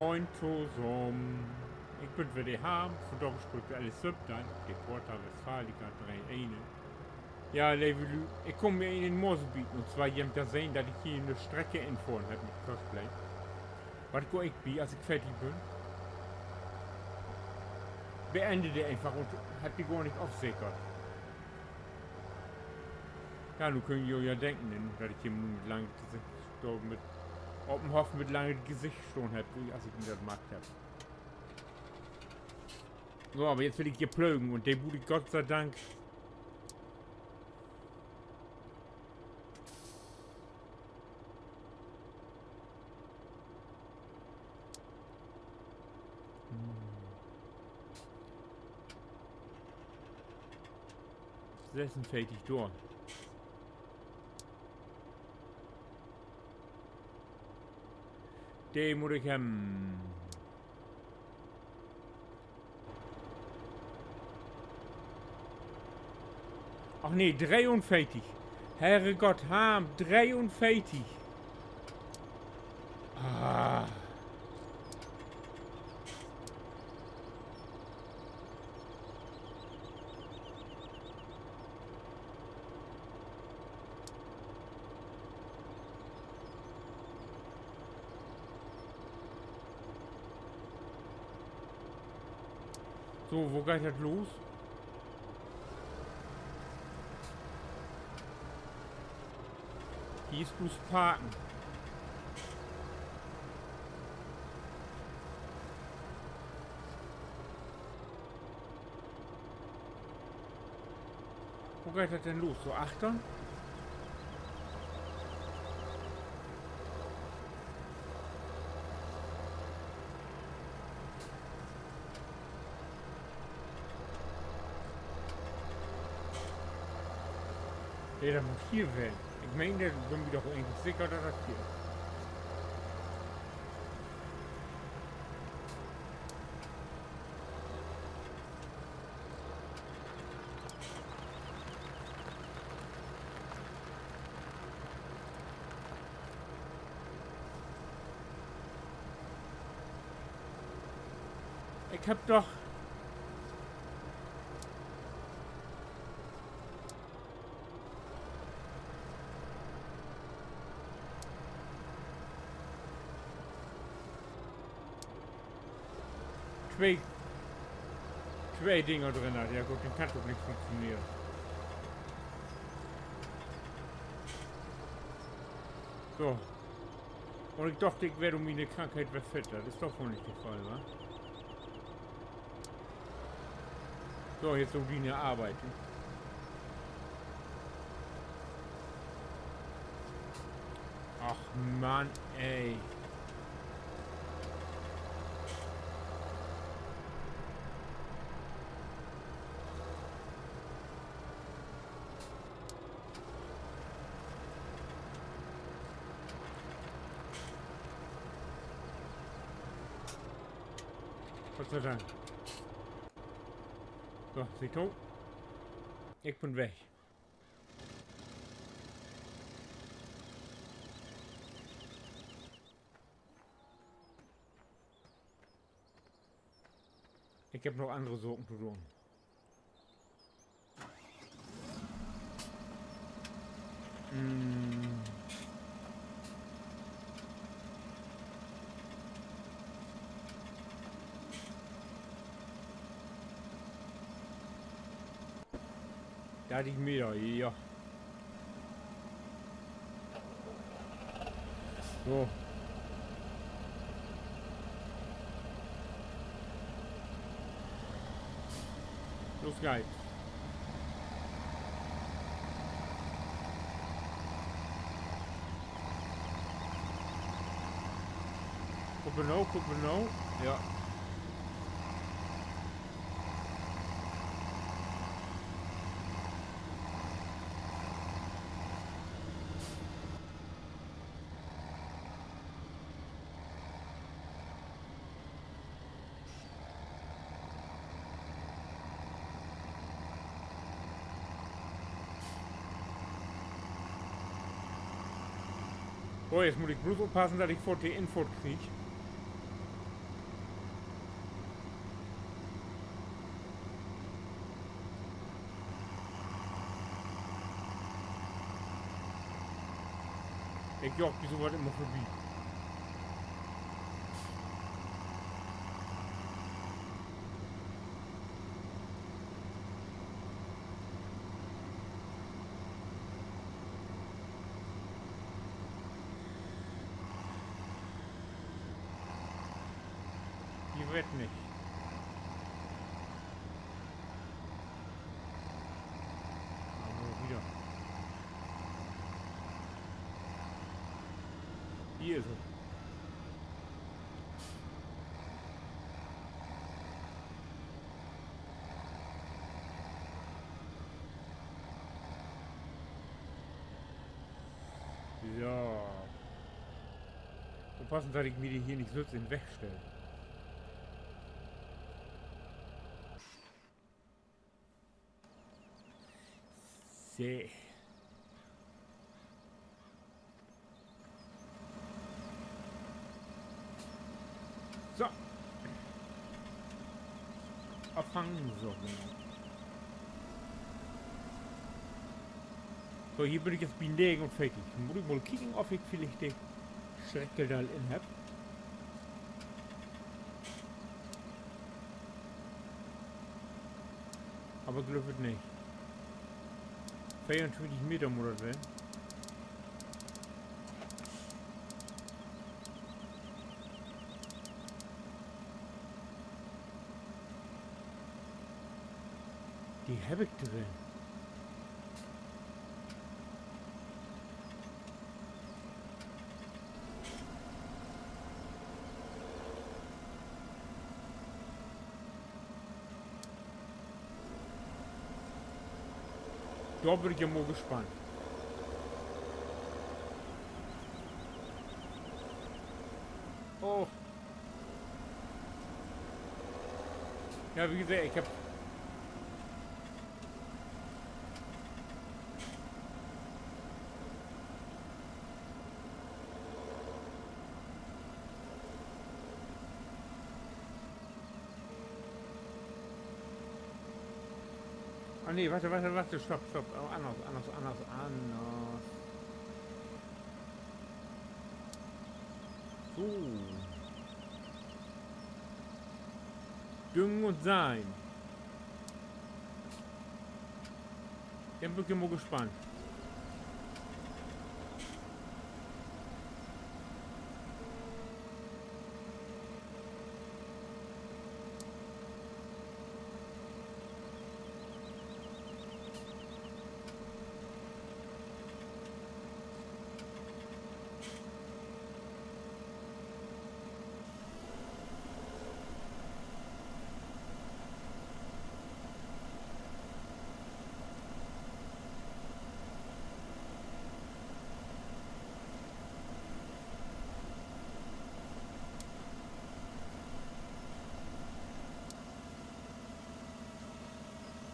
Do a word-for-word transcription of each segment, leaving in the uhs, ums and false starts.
Moin tosamen. Ik bün weer de Harm, vundaag speelt wi Alice Süpp, denn de Porta Westfalica dree een. Ja, leve Lüüd, ik kaam hier in en Moors bieten, un zwar, ji hebbt ja sehn, dat ik hier 'ne Streck infohren hebb mit Courseplay. Wat gah ik bi, as ik fertig bün? Beende de eenfach un hebb de gor nich ofsekert. Ja, nu köönt ji jo ja denken, dat ik hier mit langet Gesicht, dor mit, op 'n Hoff mit langet Gesicht stahn hebb, as ik mi dat maakt hebb. So, aver jetzt will ik hier plögen un de mutt ik Gott sei Dank Sesenveertig dor. De mutt ik hebben. Ach nee, dreeunveertig. Herrgott, Harm, dreeunveertig. Ah. So, wo geiht dat los? Hier is blots Parken. Wo geiht dat denn los? So achtern? Nee, dat mutt hier ween. Ik meen, dor bün ik mi doch egentlich seker, dat dat hier is. Ik hebb doch twee, twee Dinger drin hatt. Ja goot, denn kann dat ok nich funktioneren. So. Un ik doch, ik weer dör miene Krankheit weer fit. Dat is doch woll nich de Fall, wa? So, jetzt so wie in de Arbeit. Ach Mann, ey. Gott sei Dank. So, seht to. Ik bün weg. Ik hebb noch annere Saken to doon. Mm. Dor heff ik mi doch, ja. So. Los geiht. Kumm, genau, kumm, genau. Ja. Oh, nu mutt ik bloots oppassen, dat ik foorts de Infohrt krieg. Ik jaag bi so wat immer vörbi. Hier weer nix. Aver wieder. Hier is he. So. Oppassen, dat ik mi de hier nich sülvst in Weg stell. So. So. Affangen, so, genau. So, hier bün ik nu bi negenunveertig. Mutt ik mal kieken, of ik villicht de Strecke dor in hebb. Aver glööv ik nich. Veeruntwintig Meter mutt dat ween. De heff ik drin. Dor bün ik ja mal gespannt. Oh. Ja, wie geseggt, ik heff Ah, nee, wart, wart, wart, stopp, stopp. Oh, anners, anners, anners, anners. So. Düngen un Seien. Denn bün ik mal gespannt.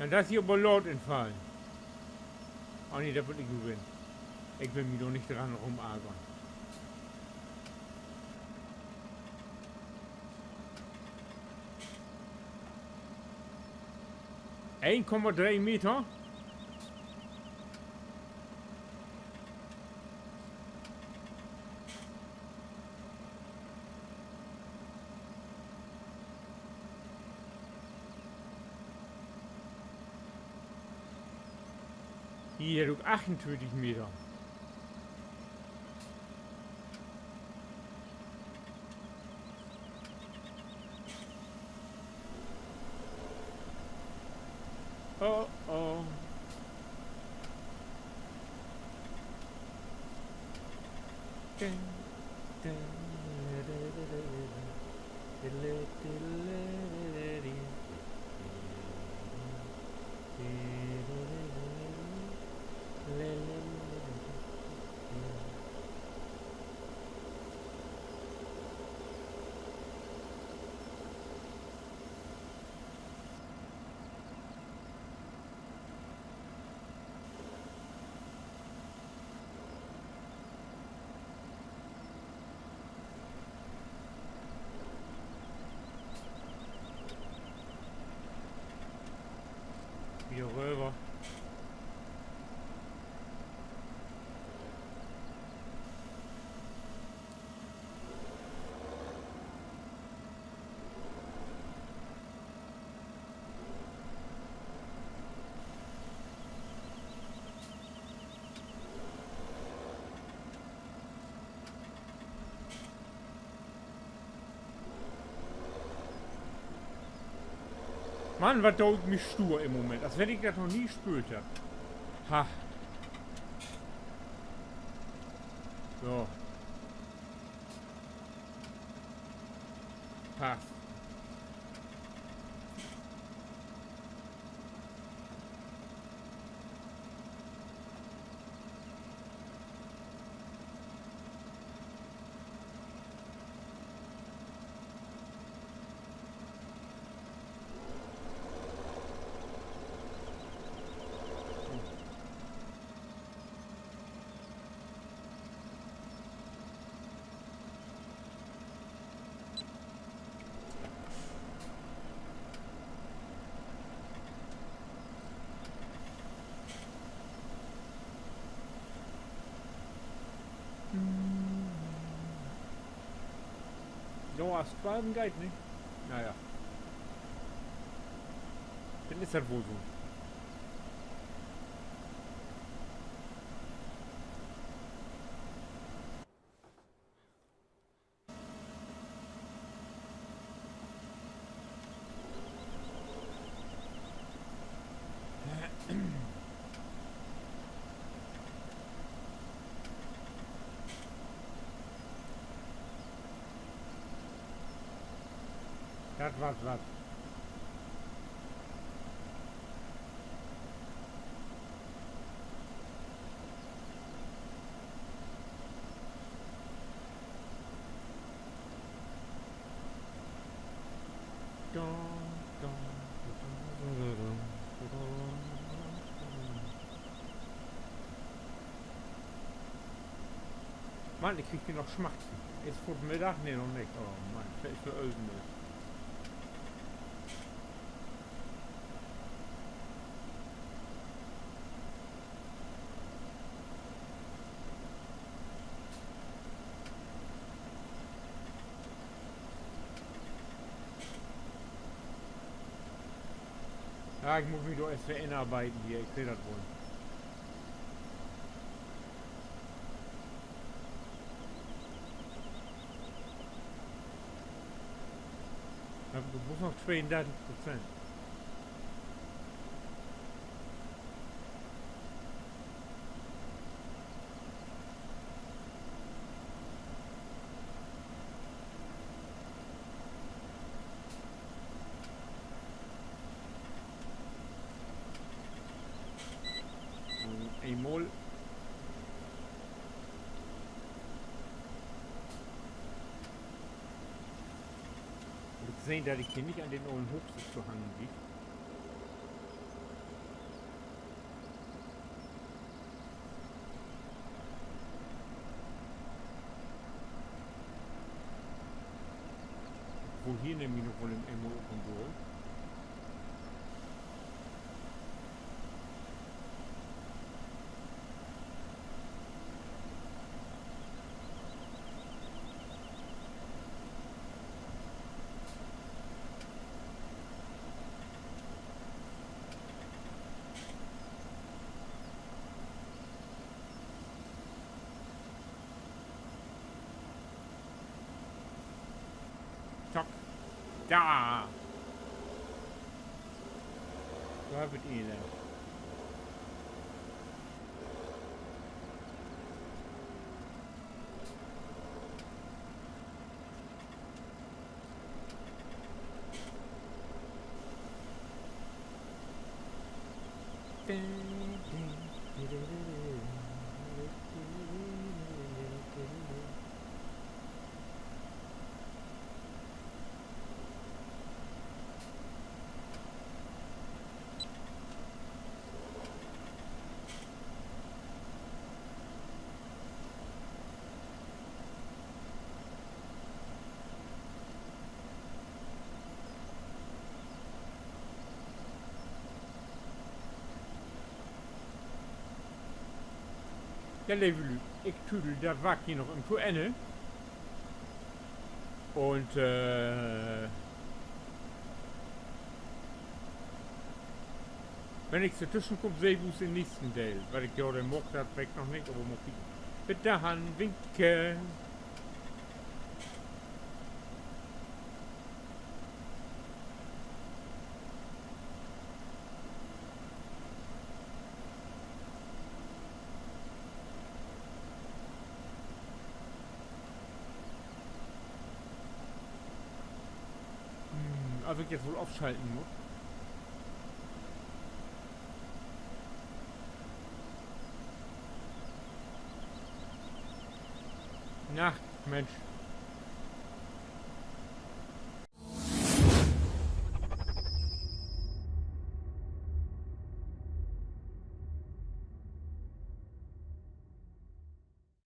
Ja, dat is hier aver laat infallen. Oh nee, dat bün ik nu ween. Ik will mi dor nich dran rumargern. Een Komma dree Meter. Hier hett ok achtuntwintig Meter. Oh, oh. Hier röver. Mann, wat do ik mi stuur in'n Moment. As wenn ik dat noch nie speelt heff. Ha. So. Passt. Jo, as twalven geiht nich. Na ja. Denn is dat woll so. Dat warrt wat. Mann, ik krieg hier noch Smachten. Is 't Middag? Nee, noch nich. Oh Mann, veel to fröh is dat. Ja, ik mutt mi dor eerst weer inarbeiden hier. Ik seh dat woll. Heff ik bloots noch tweeundartig Prozent. Eenmal. Mutt ik sehn, dat ik hier nich an den ollen Hoochsitz to hangen blief. Obwohl, hier nehm ik noch woll eenmal op un dör. Zack. Dor. Dor heff ik de denn. Ja, leve Lüüd, ik tüdel dat Wark hier noch even to Enn. Un, äh, wenn nix dortüschen kummt, seht wi us in'n nächsten Deel. Wat ik dor denn maak, dat weet ik noch nich, aver mal kieken. Bit dorhen, winke. Of ik jetzt woll ofschalten mutt? Na, Mensch.